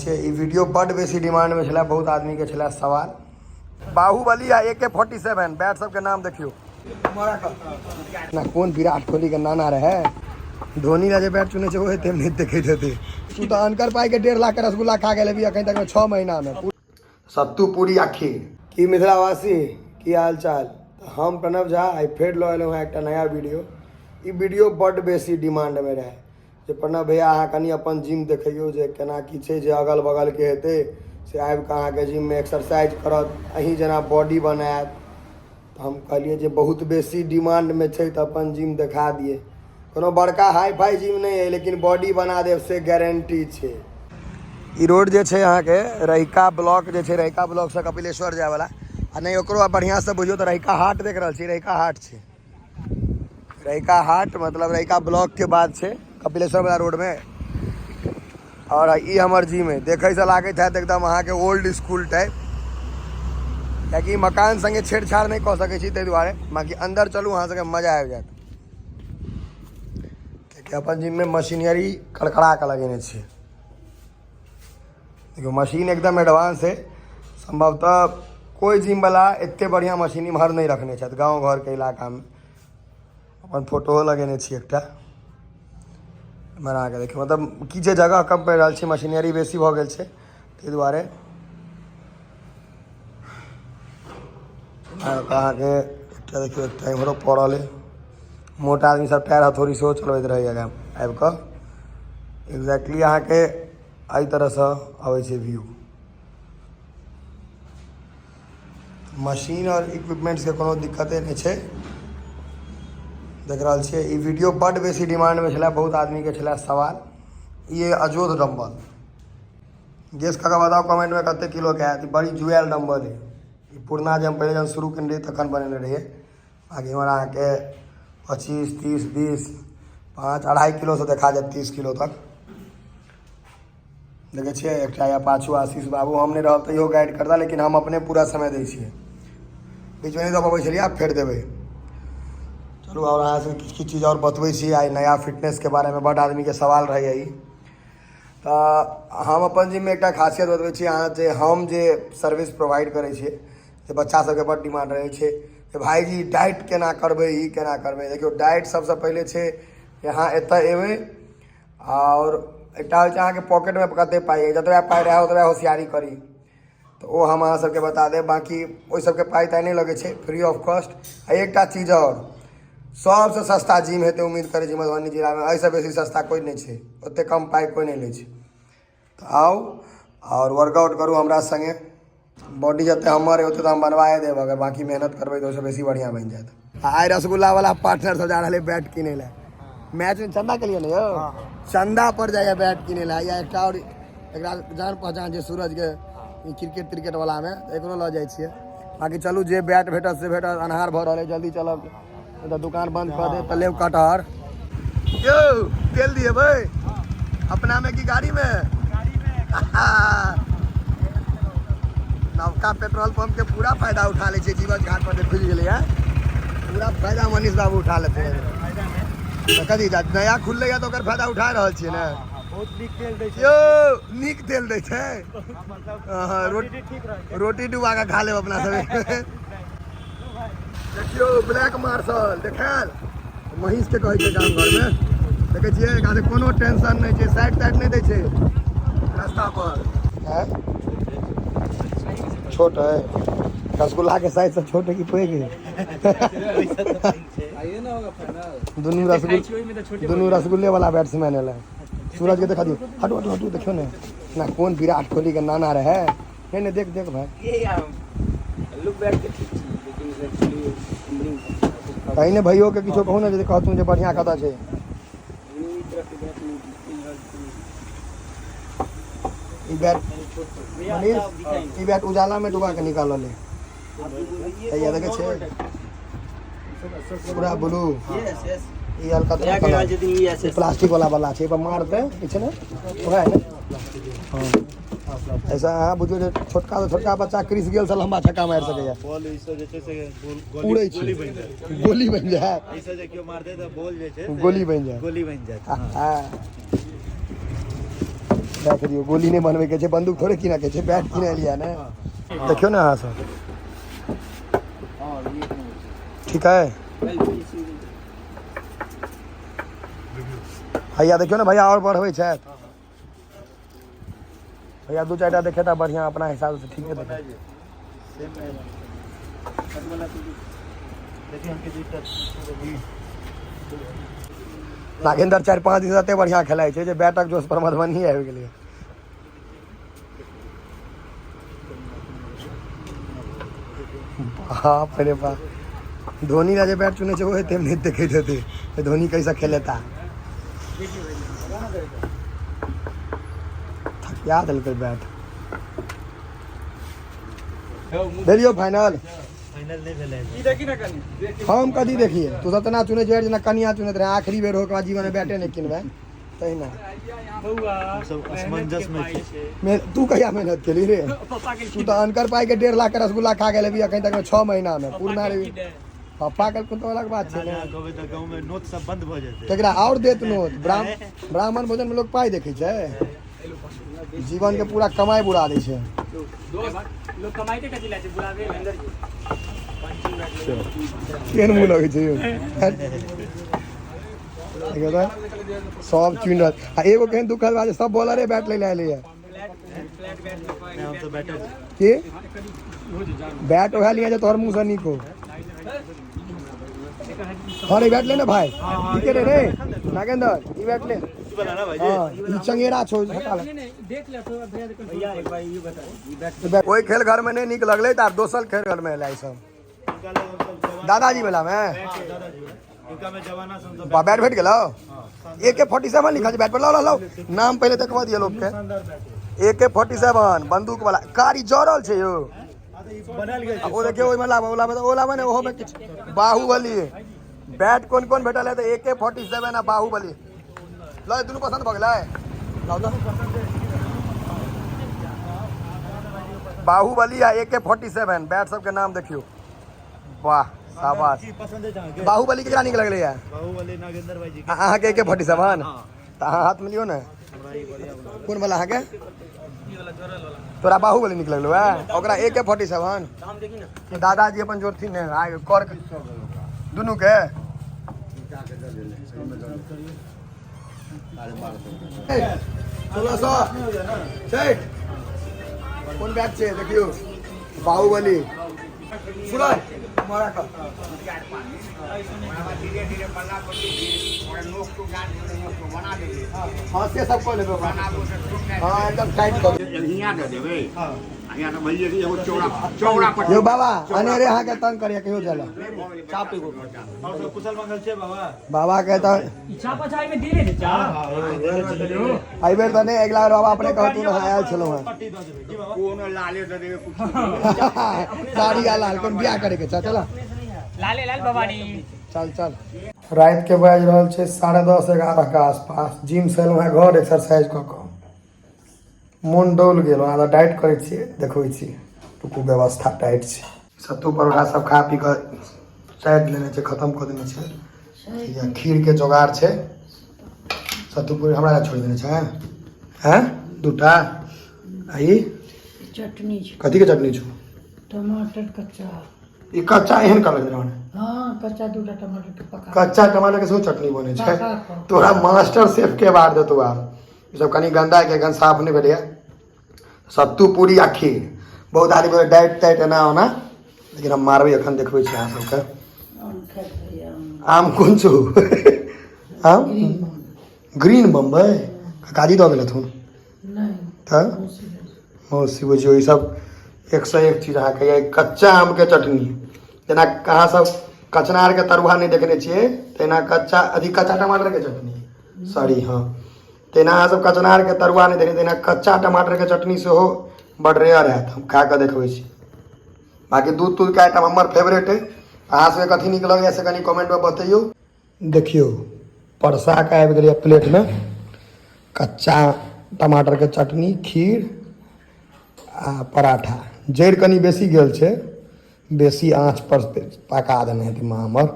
ई video बड बेसी demand में छलै, बहुत आदमी के छलै सवाल। बाहुबली आ AK-47 bat सबके नाम देखियो ना, कोन विराट कोहली के नाना रहे, धोनी ला जे बैट चुने छै ओ एते नहि देखैत हेतै। तू तऽ अनकर पाई के 1.5 लाख के रसगुल्ला खा गेल हेबी अखन तक में 6 महीना में। सत्तू पूरी आ खीर। की मिथिलावासी, की हाल चाल? हम प्रणव झा आइ फेर लऽ एलहुँ हेँ एकटा नया वीडियो। ई वीडियो बड्ड बेसी डिमांडमे रहै जे प्रणव भैया अहाँ कनि अपन जिम देखैयौ जे केना की छै, जे अगल बगलके हेतै से आबिकऽ अहाँके जिममे एक्सरसाइज करत, अहीं जेना बॉडी बनायत। तऽ हम कहलियै जे बहुत बेसी डिमांडमे छै तऽ अपन जिम देखा दियै। कोनो बड़का हाई फाई जिम नहि अइ, लेकिन बॉडी बना देब से गारंटी छै। ई रोड जे छै अहाँके रहिका ब्लॉक जे छै, रहिका ब्लॉकसँ कपिलेश्वर जायवला, आ नहि ओकरो बढ़िआँसँ बुझियौ तऽ रहिका हाट देख रहल छी, रहिका हाट छै। रहिका हाट मतलब रहिका ब्लॉक के बाद छै कपिलेश्वर वाला रोड में। और ई हमर जिम है, देखै से लागैत हैत एकदम अहाँके ओल्ड स्कूल टाइप, कियाकि मकान संगे छेड़छाड़ नहि कऽ सकै छी ताहि दुआरे। बाकी अंदर चलू, अहाँ सबके मजा आबि जायत, कियाकि अपन जिम में मशीनरी कड़कड़ा के लगेने छियै। देखियौ मशीन एकदम एडवांस है, संभवतः कोई जिम वाला एते बढ़िया मशीन इम्हर नहीं रखने छथि गाँव घर के इलाका में। अपन फोटो लगेने छी एकटा एम्हर अहाँके देखियौ, मतलब की छै जगह कम पड़ि रहल छै, मशीनरी बेसी भऽ गेल छै ताहि दुआरे। अहाँके एकटा देखियौ, एकटा इम्हरो पड़ल अइ। मोट आदमी सब टायर हथौड़ी सेहो चलबैत रहैए आबि कऽ। एग्जैक्टली अहाँके एहि तरहसँ अबै छै व्यू। मशीन आओर इक्विपमेंट्सके कोनो दिक्कते नहि छै। देख रहल छियै ई वीडियो बड्ड बेसी डिमांडमे छलै, बहुत आदमीके छलै सवाल। ई अजोध डम्बल, गेस कऽ कऽ बताउ कमेंटमे कते किलोके हैत। ई बड़ी जुआयल डम्बल है, ई पुरना जे हम पहिले जहन शुरू केने रहियै तखन बनेने रहियै। बाकी हमर अहाँके 25 30 20 5 2.5 किलोसँ देखा जायत 30 किलो तक। देखै छियै एकटा या पाछू आशीष बाबू, हम नहि रहब तैयो गाइड करता, लेकिन हम अपने पूरा समय दै छियै। बीचमे नहि दऽ पबै छलियै, आब फेर देबै। चलू आओर अहाँ सबके किछु किछु चीज आओर बतबै छी आइ नया फिटनेसके बारेमे। बड्ड आदमीके सवाल रहैए ई। तऽ हम अपन जिममे एकटा खासियत बतबै छी अहाँ जे हम जे सर्विस प्रोवाइड करै छियै, जे बच्चा सबके बड्ड डिमांड रहै छै जे भाइजी डाइट केना करबै, ई केना करबै। देखियौ डाइट सबसँ पहिले छै जे अहाँ एतऽ एबै आओर एकटा होइ छै अहाँके पॉकेटमे कतेक पाइ अइ, जतबा पाइ रहए ओतबा होशियारी करी, तऽ ओ हम अहाँ सबके बता देब। बाँकी ओहि सबके पाइ ताइ नहि लगै छै, फ्री ऑफ कॉस्ट। आ एकटा चीज आओर, सबसँ सस्ता जिम हेतै उम्मीद करै छी मधुबनी जिलामे, एहिसँ बेसी सस्ता कोइ नहि छै, ओतेक कम पाइ कोइ नहि लै छै। तऽ आउ आओर वर्कआउट करू हमरा सङ्गे, बॉडी जते हमर ओते तऽ हम बनवाए देब, अगर बाँकी मेहनत करबै तऽ ओहिसँ बेसी बढ़िआँ बनि जायत। आ आइ रसगुल्ला वाला पार्टनर सब जा रहल है बैट किनै लए, मैच में चंदा के लिए ने यौ, चंदा पर जाइए बैट किनै लए। या एकटा आओर एकरा जान पहचान छै सूरज के ई क्रिकेट त्रिकेट वाला में, तऽ एकरो लऽ जाइ छियै। बाकी चलू जे बैट भेटत से भेटत, अन्हार भऽ रहल है, जल्दी चलब तऽ दुकान बंद कऽ देत। तऽ लेब कटहर यौ, तेल दिएबै अपना में कि गाड़ी में? नवका पेट्रोल पंप के पूरा फायदा उठा लै छै। जीवछ घाट पर जे खुलि गेलै है, पूरा फायदा मनीष बाबू उठा लेते हैं। तऽ कथी नया खुललै है तऽ ओकर फायदा उठा रहल छियै ने। बहुत नीक तेल दै छै यौ, नीक तेल दै छै। मतलब हाँ, क्वालिटी ठीक रहै छै। रोटी डुबा कऽ खा लेब अपना सब। देखियौ ब्लैक मार्शल देखायल, महीष के कहै छै गाम घरमे। देखै छियै एकरा से कोनो टेंशन नहि छै, साइड ताइड नहि दै छै रास्ता पर। हैं? छोट है रसगुल्ला के साइज से छोट है कि पैघ है? आइए ना होगा फाइनल। दुनू रसगुल्ला, दुनू रसगुल्ले वाला बैट्समैन एलै। सूरज के देखा दियौ, हटू हटू हटू। देखियौ ने ना, कोन विराट कोहली के नाना रहे। नहीं नहीं, देख देख भाई। ये यार लुक बैक के ठीक छी, लेकिन एक्चुअली कहीं ने भैयो के किछो कहू ने, जे कहतू जे बढ़िया कतऽ छै। ई तरफ के बैट नहीं। ई बैट मनीष, ई बैट उजाला में डुबा के निकालल है। हैया देखै छै पूरा ब्लू। Yes yes. ई हल्का नया थोड़ा के कलर। जे दिन ई एस ई प्लास्टिक वाला वाला छै, एहि पर मारतै ई छै ने, ओएह है ने। हाँ, ऐसा अहाँ बुझियौ जे छोटका से छोटका बच्चा क्रिस गेल से लम्बा छक्का मारि सकैए। बॉल ई सब जे छै से गोली उड़ै छै। गोली बनि जायत। गोली बनि जायत। ई सब जे केओ मारतै तऽ बॉल जे छै से गोली बनि जायत। गोली बनि जायत। हाँ। राखि दियौ, गोली नहि बनबैके छै, बंदूक थोड़े कीनऽ के छै, बैट कीन एलियै ने। देखियौ ने अहाँ सब, ठीक है भैया? देखियौ ने भैया, आओर बढ़बै छथि भैया। दू चारिटा देखेता बढ़िआँ अपना हिसाबसँ। ठीक है, देखियौ। सेम देखिए, हमके दुटा। नागेंद्र 4-5 दिन एते बढ़िआँ खेलाइ छै जे बैटक जोश पर मधुबनी आबि गेलै। बाप रे बाप, धोनी ला जे बैट चुनै छै ओ एते नहि देखैत हेतै जे धोनी कैसा खेलेता। थकिया देलकै बैट। भेलियौ फाइनल? फाइनल नहि भेलै। ई देखी ना कनी, देखी। हम कथी देखिए? तू सब तना चुनै छै जेना कनिया चुनैत रहे, आखिरी बेर होके बाद जीवन में बैटे नहि किनबै, तहिना। बौआ, सब असमंजस में छै। तू कहिया मेहनत केली रे? पापा के। तू तऽ अनकर पाई के 1.5 लाख के रसगुल्ला खा गेल अभी अखन तक में 6 महीना में पूर्णा रे। पप्पा के तो अलग बात छै एना ने। जे कहबै तऽ गाँव में नोत सब बंद भऽ जेतै। केकरा आओर देत नोत? ब्राह्मण भोजन में लोग पाई देखै छै? जीवन के पूरा कमाई बुरा दै छै। दोस्त लोग कमाइते कथी ला छै? बुलावे अंदर। केहन मुँह लगै छै यौ? देखियौ तऽ, सब चुनि रहल आ एगो केहन दुखद बात छै, सब बॉलरे बैट लै लए एलैया। फ्लैट बैट में। नहि, हम तऽ बैटर छी। की बैट उएह लिया जे तोहर मुँह से नीक हो। हाँ रे, बैट ले ना भाई। ठीक है रे। रे नागेंद्र, ई बैट ले। ई वाला ना भाईजी? हाँ, ई चंगेरा छौ, हटा ले। नहीं नहीं, देख ले तो भैया, देखो भैया, एक बार ये बता, ई बैट। ओहि खेल घर में नहीं नीक लगलै तऽ आब दोसर खेल घर में एलै सब। इनका लग हम सब जवाना। दादाजी वाला में। हाँ, दादाजी वाला। इनका में जवाना से हम सब। बा, बैट भेट गेलौ? हाँ। AK-47 लिखल छै बैट पर। लाओ लाओ लाओ, नाम पहिले देखबा दिअ लोक के। शानदार बैट है। AK-47, बंदूक वाला। कारी जरल छै यौ। हाँ, तऽ ई बनायल गेल आ छै। ओ देखियौ, ओहिमे लाबऽ, ओ लाबऽ, ओ लाबऽ ने। ओहोमे किछु बाहुबली बैट कोन कोन भेटल है? तऽ AK-47 आ बाहुबली ल, दुनू पसन्द भऽ गेलै। लाउ तऽ बाहुबली आ AK-47 bat सबके नाम देखियौ। वाह, शाबाश। की पसंद है अहाँके? बाहुबली केकरा नीक लगलैया? बाहुबली नागेंद्र भाईजी के। अहाँके AK-47? हाँ। तऽ अहाँ हाथ मिलियौ ने। हमरा ई बढ़िया वाला। कोन वाला अहाँके? तोरा बाहुबली नीक लगलौ है, ओकरा AK-47। दाम देखी ना। दादाजी अपन जोड़थिन ने आइ कर दुनू के। 1660। कोन बैग छै देखियौ, बाहुबली। सूरज मारा कर। हाँ, से सब कऽ लेबै ओकरा। हाँ, एकदम टाइट कऽ देबै। हियाँ दे देबै। हियाँ तऽ भइए गेलै, एगो चौड़ा चौड़ा पट्टी। यौ बाबा, अनेरे अहाँके तंग करिया। कहियो चल। और सब कुशल मंगल छै बाबा? बाबा के तऽ ई चाप चाय में देले रे चाप। एहि बेर तऽ नहि, अगिला बेर बाबा अपने कहतू ने, आयल छलहुँ हेँ। पट्टी दऽ देबै की बाबा? कोनो लाले दे देबै कुछ। साड़ी आ लाल कोन बियाह करे के छै? चल। लाले लाल भवानी। चल चल। राति के बाजि रहल छै 10:30, 11 के आसपास। जिम से एलहुँ हेँ घर, एक्सरसाइज कऽ कऽ मोन डोल गेल। ओना तऽ डाइट करै छियै, देखबै छी। टुकू, व्यवस्था टाइट छै। सत्तू परोठा सब खा पी कऽ साइड लेने छै, खतम कऽ देने छै। या खीरके जोगाड़ छै। सत्तू पूरी हमरा लए छोड़ि देने छै हैं दूटा। आ ई? चटनी छै। कथीके चटनी छौ? टमाटर कच्चा। ई कच्चा एहन कलर रहने? हाँ, कच्चा दूटा टमाटर के पका। कच्चा टमाटर के सेहो चटनी बनै छै? पका कऽ। तोरा मास्टर शेफ के बार देतौ आब। ई सब कनि गन्दा के एखन साफ नहि भेलैया। सत्तू पूरी आ खीर। बहुत आदमी बोले डाइट ताइट एना ओना, लेकिन हम मारबै। एखन देखबै छी अहाँ सबके। आम खाइ आम। आम कोन छौ आम? ग्रीन बम्बई। ग्रीन बम्बई काकाजी दऽ गेलथुन? नहीं। तऽ मौसी। मौसी। बुझियौ, ई सब एक से एक चीज अहाँके यऽ। कच्चा आमके चटनी, जेना अहाँ सब कचनारके तरुआ नहि देखने छियै, तहिना कच्चा अथी कच्चा टमाटरके चटनी, सॉरी। हाँ, तहिना अहाँ सब कचनारके तरुआ नहि देखने, तहिना कच्चा टमाटरके चटनी सेहो बड रेयर हैत। हम खा कऽ देखबै छी। बाँकी दूध तूधके आइटम हमर फेवरेट अइ। अहाँ सबके कथी नीक लगैए से कनि कमेंटमे बतैयौ। देखियौ, परसा कऽ आबि गेलैए प्लेटमे कच्चा टमाटरके चटनी, खीर आ पराठा। जड़ि कनि बेसी गेल छै, बेसी आँच पर पका देने हेतै माँ हमर।